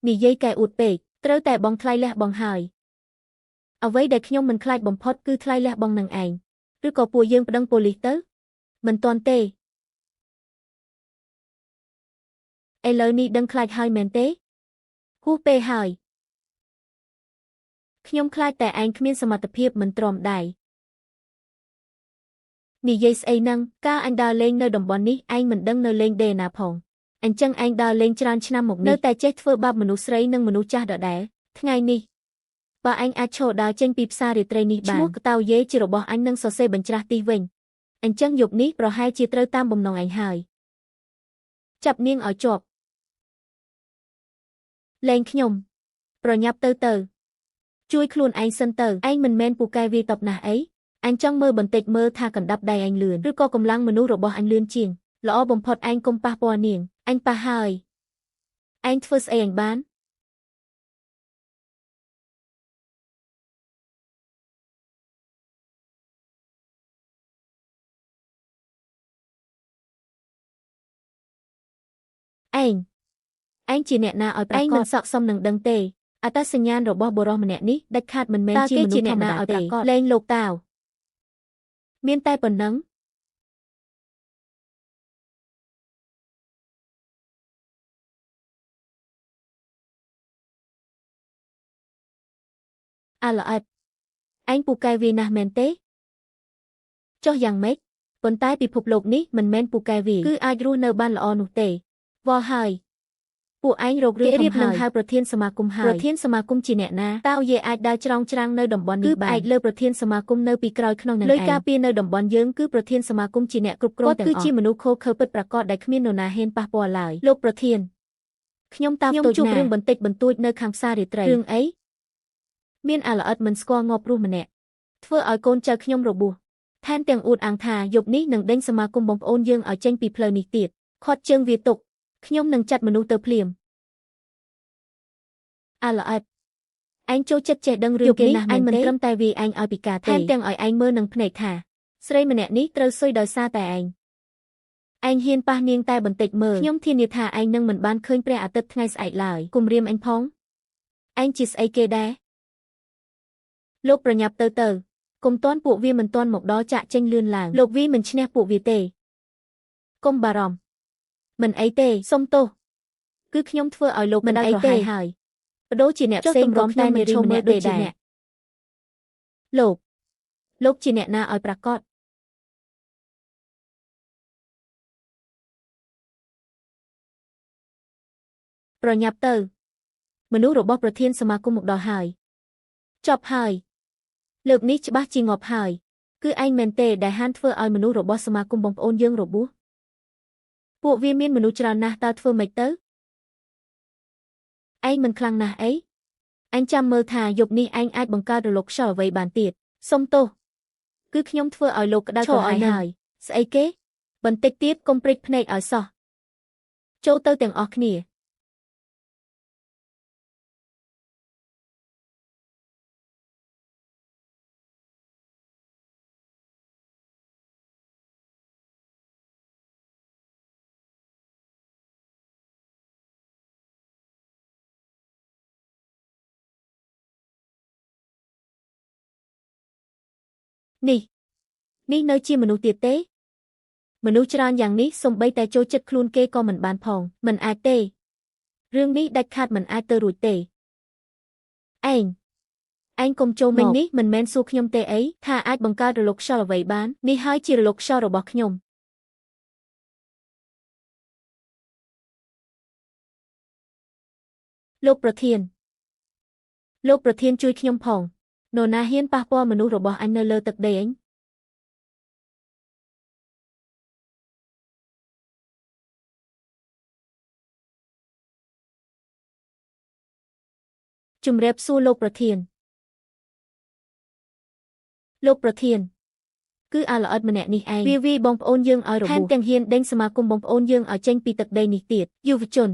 និយាយកែអួតពេកត្រូវតែបងថ្លៃលះបង់ហើយអ្វីដែលខ្ញុំមិនខ្លាចបំផុតគឺថ្លៃលះបង់នឹងឯងឬក៏ពួកយើងប្តឹងប៉ូលីសទៅមិនទាន់ទេឥឡូវនេះដឹងខ្លាចហើយមែនទេហួសពេលហើយខ្ញុំខ្លាចតែឯងគ្មានសមត្ថភាពមិនទ្រាំដៃនិយាយស្អីហ្នឹងកាលអញដើរលេងនៅតំបន់នេះឯងមិនដឹងនៅលេងដេណាផងអញ្ចឹងឯងដើរលេងច្រើនឆ្នាំមកនេះនៅតែចេះធ្វើបាបមនុស្សស្រីនិងមនុស្សចាស់ដដែលថ្ងៃនេះបើឯងអាចឈរដើរចេញពីផ្សាររាត្រីនេះបានឈ្មោះកតៅយេជារបស់អញនឹងសរសេរបញ្ច្រាស់ទីវិញអញ្ចឹងយប់នេះប្រហែលជាត្រូវតាមបំណងឯងហើយចាប់នាងឲ្យជាប់លែងខ្ញុំប្រញាប់ទៅជួយខ្លួនឯងសិនទៅឯងមិនមែនពូកែវាយតបណាស់អីអញចង់មើលបន្តិចមើលថាកណ្ដាប់ដៃឯងលឿនឬក៏កម្លាំងមនុស្សរបស់អញលឿនជាងល្អបំផុតឯងកុំប៉ះពាល់នាងអញប៉ះហើយឯងធ្វើស្អីអញបានឯងជាអ្នកណាឲ្យប្រាកដឯងមិនស័ក្តិសមនឹងដឹងទេអត្តសញ្ញាណរបស់បុរសម្នាក់នេះដាច់ខាតមិនមែនជាមនុស្សធម្មតាទេលែងលោកតាវមានតែប៉ុណ្ណឹងអាល្អិតឯងពូកែវាណាស់មែនទេចុះយ៉ាងម៉េចប៉ុន្តែពិភពលោកនេះមិនមែនពូកែវាគឺអាចរស់នៅបានល្អនោះទេវល់ហើយពួកឯងរករឿងរៀបនឹងហៅប្រធានសមាគមហើយប្រធានសមាគមជាអ្នកណាតើយេអាចដើរច្រងច្រាំងនៅតំបន់នេះបានគឺផ្អែកលើប្រធានសមាគមនៅពីក្រោយខ្នងនឹងឯងលើការពារនៅតំបន់យើងគឺប្រធានសមាគមជាអ្នកគ្រប់គ្រងទាំងអស់គាត់គឺជាមនុស្សខូខើពិតប្រាកដដែលគ្មាននរណាហ៊ានប៉ះពាល់ឡើយលោកប្រធានខ្ញុំតាមតូចណាជួបរឿងបន្តិចបន្តួចនៅខាងផ្សាររាត្រីរឿងអីមានអាល្អិតមិនស្គាល់ងាប់រស់ម្នាក់ធ្វើឲ្យកូនចៅខ្ញុំរបួសថែមទាំងអួតអាងថាយប់នេះនឹងដេញសមាគមបងប្អូនយើងឲ្យចេញពីផ្លូវនេះទៀតខាត់ជើងវាទុកខ្ញុំនឹងចាត់មនុស្សទៅភ្លាមអាល្អិតឯងចូលចិត្តចេះដឹងរឿងគេណាស់មែនទេឯងមិនត្រឹមតែវាយឯងឲ្យពិការទេថែមទាំងឲ្យឯងមើលនឹងភ្នែកថាស្រីម្នាក់នេះត្រូវស៊ុយដោយសារតែឯងឯងហ៊ានប៉ះនាងតែបន្តិចមើលខ្ញុំធានាថាឯងនឹងមិនបានឃើញព្រះអាទិត្យថ្ងៃស្អែកឡើយគំរាមអញផងឯងជាស្អីគេដែរលោកប្រញាប់ទៅកុំទាន់ពួកវាមិនទាន់មកដល់ចាក់ចេញលឿនឡើងលោកវីមិនឈ្នះពួកវាទេកុំបារម្ភមិនអីទេសុំទោសគឺខ្ញុំធ្វើឲ្យលោកមិនអីទេហើយបដូរជាអ្នកផ្សេងក៏ខ្ញុំមិនឈរមើលដូចជាអ្នកលោកជាអ្នកណាឲ្យប្រាកដប្រញាប់ទៅមនុស្សរបស់ប្រធានសមាគមមកដល់ហើយចប់ហើយលើកនេះច្បាស់ជាងាប់ហើយគឺឯងមែនទេដែលហានធ្វើឲ្យមនុស្សរបស់សមាគមបងប្អូនយើងរបួសពួកវាមានមនុស្សច្រើនណាស់តើធ្វើម៉េចទៅឯងមិនខ្លាំងណាស់អីអញចាំមើលថាយប់នេះឯងអាចបង្កើតរលកខ្យល់អ្វីបានទៀតសុំទោសគឺខ្ញុំធ្វើឲ្យលោកក្តៅក្រហាយហើយស្អីគេបន្តិចទៀតកុំព្រិចភ្នែកឲ្យសោះចូលទៅទាំងអស់គ្នានេះនៅជាមនុស្សទៀតទេមនុស្សច្រើនយ៉ាងនេះសូម្បីតែចូលចិត្តខ្លួនគេក៏មិនបានផងមិនអាចទេរឿងនេះដាច់ខាតមិនអាចទៅរួចទេឯងកុំចូលមកនេះមិនមែនសួរខ្ញុំទេអីថាអាចបង្កើតរលកខ្យល់អ្វីបាននេះហើយជារលកខ្យល់របស់ខ្ញុំលោកប្រធានលោកប្រធានជួយខ្ញុំផងនរណាហ៊ានប៉ះពាល់មនុស្សរបស់អញនៅលើទឹកដីអញជំរាបសួរលោកប្រធានលោកប្រធានគឺអាល្អិតម្នាក់នេះឯងវាវីបងប្អូនយើងឲ្យរបួសថែមទាំងហ៊ានដេញសមាគមបងប្អូនយើងឲ្យចេញពីទឹកដីនេះទៀតយុវជន